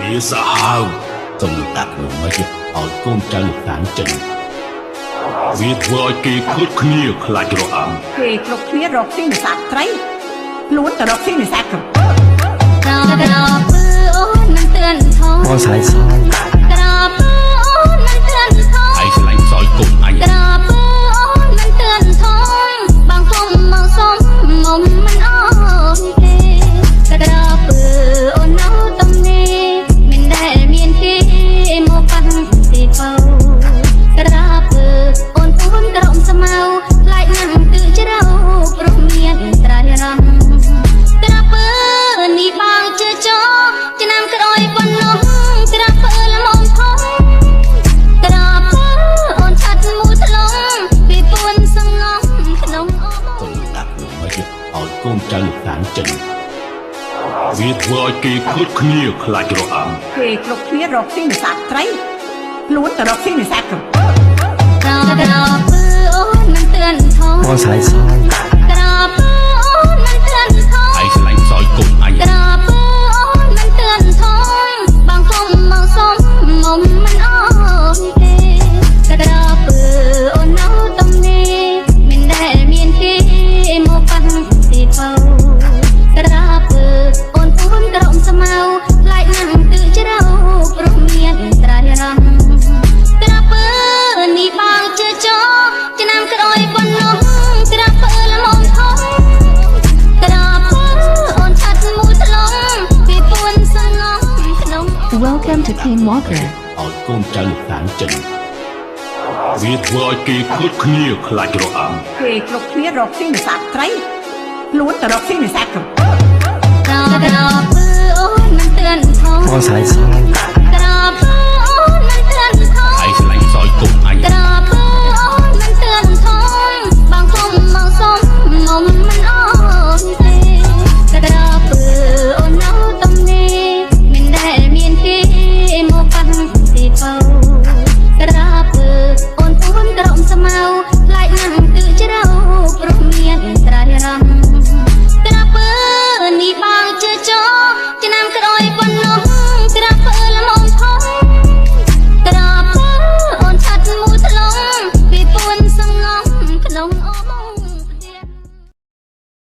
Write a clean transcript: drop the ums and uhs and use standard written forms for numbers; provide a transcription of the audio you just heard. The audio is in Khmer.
វាសាហាវសូមលោកតាធ្វើម៉េចឲ្យកូនចៅលោកតាចេញវាធ្វើឲ្យគេគ្រប់គ្នាខ្លាចរអាំ គេគ្រប់គ្នារកស៊ីនេសាទត្រីខ្លួនទៅរកស៊ីនេសាទក្រពើ ក្រពើអូនមិនទឿនថង បងស្រ័យសយ ក្រពើអូនមិនទឿនថង ឯងស្រឡាញ់សយកូនអញ ក្រពើអូនមិនទឿនថងបងគុំមកសុំមុំមិនអូនទេក្រពើអូននៅតំនេះមិនដែលមានគេមកប៉ះទេបើក្រពើអូនពួនក្រមស្មៅខ្លាចណាស់ទឺជ្រៅព្រោះមានត្រៃរំក្រពើនេះបងជឿចោឆ្នាំក្រោយប៉ុណ្ណោះក្រពើល្មមធំក្រពើអូនឆាត់មូថ្លងពីពួនសងំក្នុងអូ សូមលោកតាធ្វើម៉េចឲ្យកូនចៅលោកតាចេញវាធ្វើឲ្យគេគ្រប់គ្នាខ្លាចរអាំ គេគ្រប់គ្នារកស៊ីនេសាទត្រីខ្លួនទៅរកស៊ីនេសាទក្រពើ ក្រពើអូនមិនទឿនថង បងស្រ័យសយ ក្រពើអូនមិនទឿនថង ឯងស្រឡាញ់សយកូនអញ ក្រពើអូនមិនទឿនថងបងគុំមកសុំមុំមិនអូនទេក្រពើអូននៅតំនេះមិនដែលមានគេមកប៉ះទេបើក្រពើអូនពួនក្រមស្មៅខ្លាចណាស់ទឺជ្រៅព្រោះមានត្រៃរំក្រពើនេះបងជឿចោឆ្នាំក្រោយប៉ុណ្ណោះក្រពើល្មមធំក្រពើអូនឆាត់មូថ្លងពីពួនសងំក្នុង Welcome to King Walker. ឲ្យកូនចៅលោកតាចេញវាធ្វើឲ្យគេគ្រប់គ្នាខ្លាចរអាំ គេគ្រប់គ្នារកស៊ីនេសាទត្រីខ្លួនទៅរកស៊ីនេសាទក្រពើ ក្រពើអូនមិនទឿនថង បងស្រ័យសយ